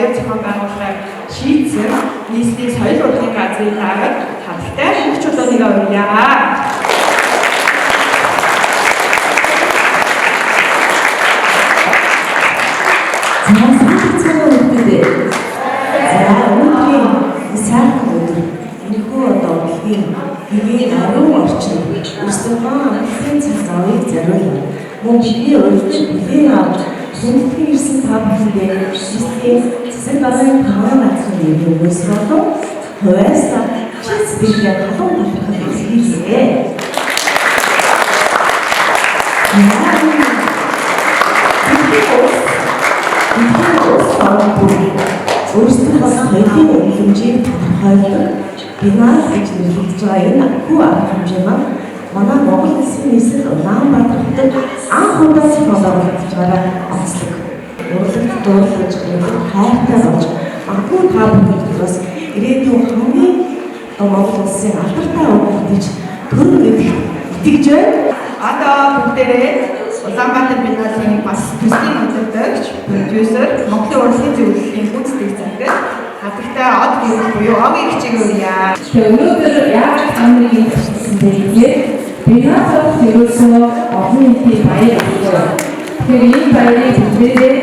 баяр зохион байгуулахаар шийдсэн нийслэлийн соёл урлагийн газрын дарга хатагтай бүх чулууныг урья. За, сайн хүмүүстээ. За, өнөөдрийн сайхан өдөр, энэхүү одоо урлагийн гэгээн ариун орчин өөрсдийнхөө амтлын цаг завыг зориулан мөн бидний урилгыг хүлээн авч хүндэтгэн ирсэн та бүхэндээ нийслэлийн засаг даргын таван наазахын нэрний өмнөөс болон хувиасаа чин сэтгэлээ халуун талархал илгээлээ. Бидний улс орон бүр өөрсдийнхөө соёлын үнэлэмжийг тодорхойлдог Биенал гэж нэрлэгдэж байгаа энэ хүү арга хэмжээ маань манай Монгол Улсын нийслэл Улаанбаатар хотод анх удаа зохион байгуулагдаж байгаараа онцлог. Урлагт дуурлаж, урлагт хайртай болж магадгүй та бүхэн бас ирээдүйн хамгийн одоо Монгол Улсын алдартай үг бүтээж төрнө гэдэгт итгэж байна. Одоо бүгдээрээ Улаанбаатар Биеналийн бас төслийн удирдагч, продюсер, Монголын урлагийн зөвлөлийн гүйцэтгэх захирал хатагтай од гэрэл буюу огийн хичээг урья. Тэгээ өнөөдөр яаж та нарыг ингэж гэсэн бэ гэхээр Биенал бол ерөөсөө олон нийтийн баяр байхгүй. Тэгэхээр энэ баярыг бүгдээрээ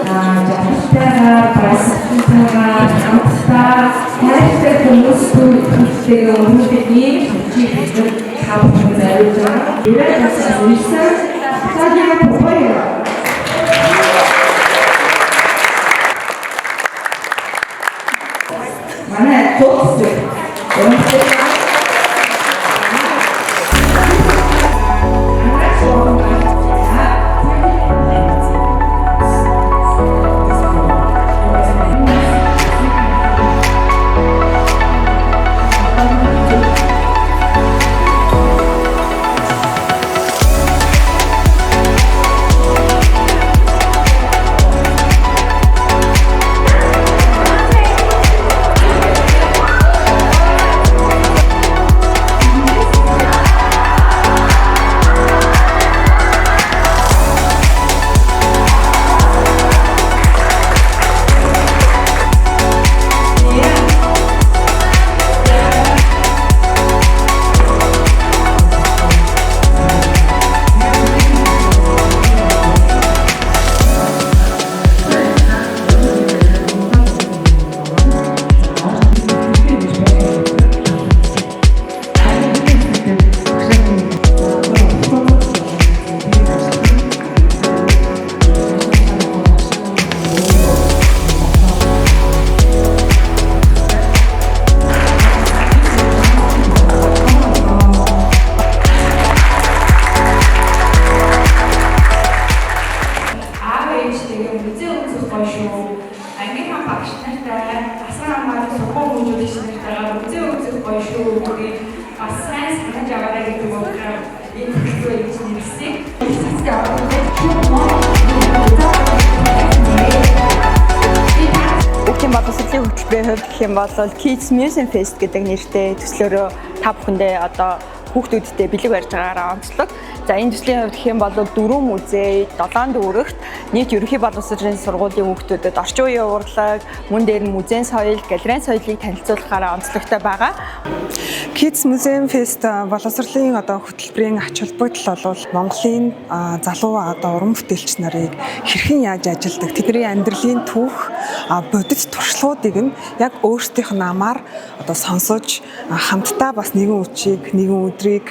жаргалтайгаар, баясгалтайгаар, хамтдаа хайртай хүмүүстэй ихтэйгээ өнөөдөр ийм шилжих бид та бүхэн зориулж байгаа. Ирээд бас ирсэн Садиа Попоева. Манай цогц. Өнөөдөр Аав ээжтэйгээ музей үзэх гоё шүү. Ангийнхаа багш нартай, дасгал хамгаалах сургууль хүмүүжүүлэгч нартайгаа музей үзэх гоё шүү гэдгийг бас сайн санаж аваарай гэдэг утгаар энэ төлөвлөгөө ингэж нэрлэсэн. Цацтай аваад Хүүхдийн боловсролын хөтөлбөрийн хувьд гэх юм бол Kids Museum Fest гэдэг нэртэй төслөөрөө та бүхэндээ одоо хүүхдүүдтэй бэлэг барьж байгаараа онцлог. За, энэ төслийн хувьд гэх юм бол дөрвөн музей, 7 дүүрэгт нийт ерөнхий боловсролын сургуулийн хүүхдүүдэд орчин үеийн урлаг, мөн дээр нь музейн соёл, галерейн соёлыг танилцуулахаараа онцлогтой байгаа. Kids Museum Fest боловсролын одоо хөтөлбөрийн ач холбогдол бол Монголын залуу одоо уран бүтээлч нарыг хэрхэн яаж ажилладаг, тэдний амьдралын түүх, бодит туршлагуудыг нь яг өөрсдийнх нь амаар одоо сонсож, хамтдаа бас нэгэн үчиг, нэгэн өдрийг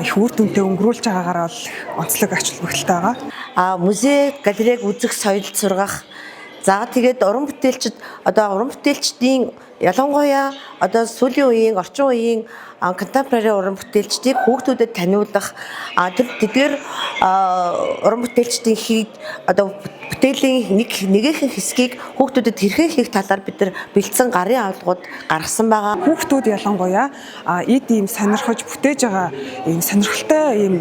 их үр дүнтэй өнгөрүүлж байгаагаараа бол онцлог ач холбогдолтой байгаа. Музей, галерейг үзэх соёлд сургах. За, тэгээд уран бүтээлчд, одоо уран бүтээлчдийн, ялангуяа одоо сүүлийн үеийн, орчин үеийн contemporary уран бүтээлчдийг хүүхдүүдэд таниулах, тэр тэдгээр уран бүтээлчдийн хийд одоо бүтээлийн нэг нэгэхэн хэсгийг хүүхдүүдэд хэрхэн хийх талаар бид нар бэлдсэн гарын авлагууд гаргасан байгаа. Хүүхдүүд ялангуяа эд ийм сонирхож бүтээж байгаа, ийм сонирхолтой, ийм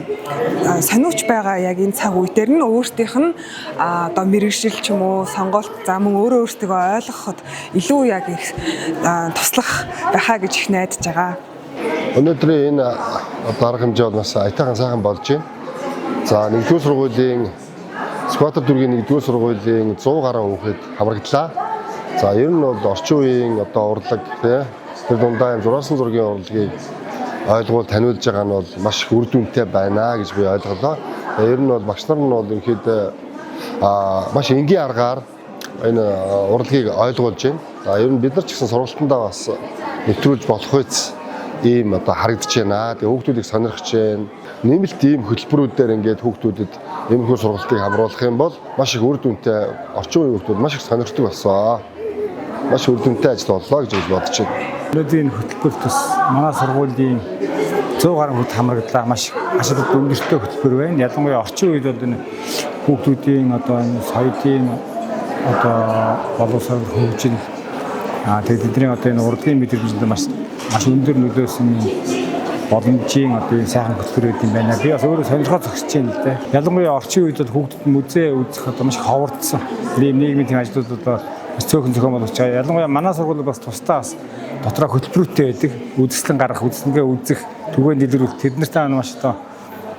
сониуч байгаа яг энэ цаг үе дээр нь өөрсдийнх нь одоо мэргэжил ч юм уу сонголт, за мөн өөрөө өөртөө ойлгоход илүү яг их туслах байхаа гэж их найдаж байгаа. Өнөөдрийн энэ одоо арга хэмжээ бол бас аятайхан сайхан болж байна. За, нэгдүгээр сургуулийн, Сүхбаатар дүүргийн нэгдүгээр сургуулийн 100 гаруй хүүхэд хамрагдлаа. За, ер нь бол орчин үеийн одоо урлаг, тий, тэр дундаа юм зураасан зургийн урлагийг ойлгуул таниулж байгаа нь бол маш их үр дүнтэй байна гэж би ойлголоо. Ер нь бол багш нар нь бол ерөнхийдөө маш энгийн аргаар энэ урлагийг ойлгуулж байна. За, ер нь бид нар ч гэсэн сургалтандаа бас нэвтрүүлж болох үз ийм одоо харагдаж байна. Тэгээ хүүхдүүдийг сонирхож байна. Нэмэлт ийм хөтөлбөрүүдээр ингээд хүүхдүүдэд иймэрхүү сургалтыг хамруулах юм бол маш их үр дүнтэй, орчин үеийн хүүхдүүд маш их сонирхдаг болсон. Маш үр дүнтэй ажил боллоо гэж бодож байна. Өнөөдрийн энэ хөтөлбөрт бас манай сургуулийн 100 гаруй хүүхэд хамрагдлаа. Маш ач холбогдол өндөртэй хөтөлбөр байна. Ялангуяа орчин үед бол энэ хүүхдүүдийн одоо энэ соёлын одоо боловсрол, хөгжил, тэгээд тэдний одоо энэ урлагийн мэдрэмжинд маш маш өндөр нөлөөсөн боломжийн одоо энэ сайхан хөтөлбөр юм байна. Би бас өөрөө сонирхоо зогсож байна л дээ. Ялангуяа орчин үед бол хүүхдүүд музей үзэх одоо маш их ховордсон. Тийм нийгмийн тийм ажлууд одоо маш цөөхөн зохион болгож байгаа. Ялангуяа манай сургууль бас тусдаа бас дотроо хөтөлбөртэй байдаг. Үзэсгэлэн гаргах, үзэсгэлэнгээ үзэх, түгээн дэлгэрүүлэх тэд нартай маш одоо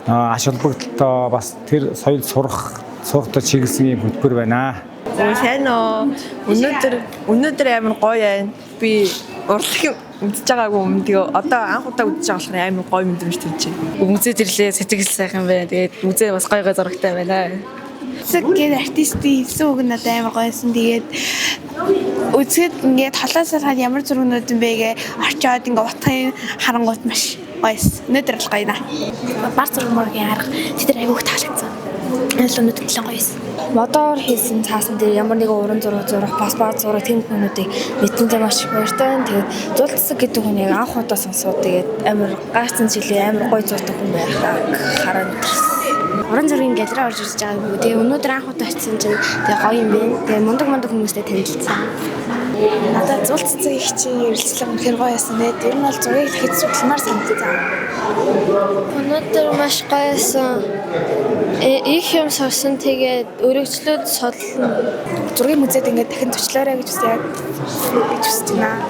ач холбогдолтой, бас тэр соёл сурах сурахтай чиглэсэн юм хөтөлбөр байна. Өө, сайн уу. Өнөөдөр амар гоё байна. Би урлаг үзэж байгаагүй өмнө, тэгээ одоо анх удаа үзэж байгаа болохоор амар гоё мэдрэмж төрж байна. Музейд ирлээ, сэтгэл сайхан байна. Тэгээд музей бас гоё гоё зурагтай байна. Цэг гээд артистын хэлсэн үг надад амар гоёсэн. Тэгээд үзэхэд ингээд холоос харахад ямар зургнууд юм бэ гэ очиод ингээд утгын харангуут маш гоёс. Өнөөдөр л гоё наа. Бар зураг мургийн арга тэд нар айгүйх таалагдсан. Энэ л өнөөдөр нэлээд гоё байсан. Модоор хийсэн цаасан дээр ямар нэгэн уран зураг зурах, бас баа зураг тийм хүмүүдийг мэдсэндээ маш их баяртай байна. Тэгээд Зул Цэцэг гэдэг хүнийг анх удаа сонсоод, тэгээд амар гайхсан жилээ, амар гоё зурдаг хүн байхаа хараад мэдэрсэн. Уран зургийн галерей орж ирж байгаагүй. Тэгээ өнөөдөр анх удаа очисон чинь тэгээ гоё юм байна. Тэгээ мундаг мундаг хүмүүстэй танилцсан. Надад Зул Цэцэг эгчийн ярилцлага үнэхээр гоё байсан. Тэгээд ер нь бол зургийг дахиж судалмаар санагдсан. Өнөөдөр маш гоёсэн. Их юм сурсан, тэгээд өргөжлөөд судлана. Зургийн музейд ингээд дахин зочлоорой гэж хүсэж байна.